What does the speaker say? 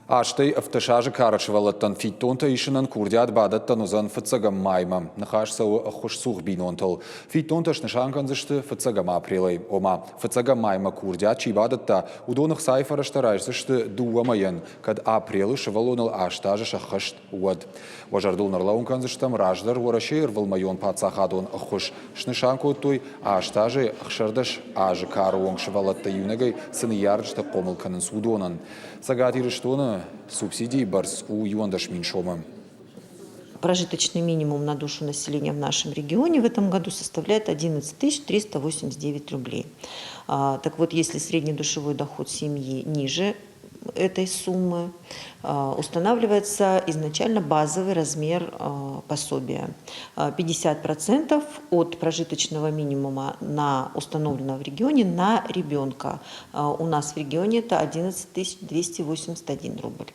Азтӕй 17 азы кары сывӕллӕттӕн фиддонтӕ исынӕн курдиат бадӕттӕн уыдзӕн фыццӕгӕм маймӕ. Ныхас цӕуы ӕххуысцух бинонтыл. Фиддонтӕ снысан кӕндзысты фыццӕгӕм апрелӕй. Ома, фыццӕгӕм маймӕ курдиат чи бадӕтта, уыдон ӕхцайы фӕрӕзтӕ райсдзысты дыууӕ мӕйӕн, кӕд апрелы сывӕллоныл аст азы сӕххӕст, уӕд. Уӕ зӕрдыл нӕрлӕууын кӕндзыстӕм, раздӕр Уӕрӕсейы ӕрвылмӕйон паддзахадон ӕххуыс снысан кодтой, аст азӕй 16 азы кары онг сывӕллӕттӕ иунӕгӕй цы ныййарджытӕ хъомыл кӕнынц, уыдонӕн. Цӕгат Ирыстоны субсидийы бӕрц у 11 мин сомы. Прожиточный минимум на душу населения в нашем регионе в этом году составляет 11 389 рублей. Так вот, если средний душевой доход семьи ниже этой суммы, устанавливается изначально базовый размер пособия. 50% от прожиточного минимума, на установленного в регионе на ребенка. У нас в регионе это 11 281 рубль.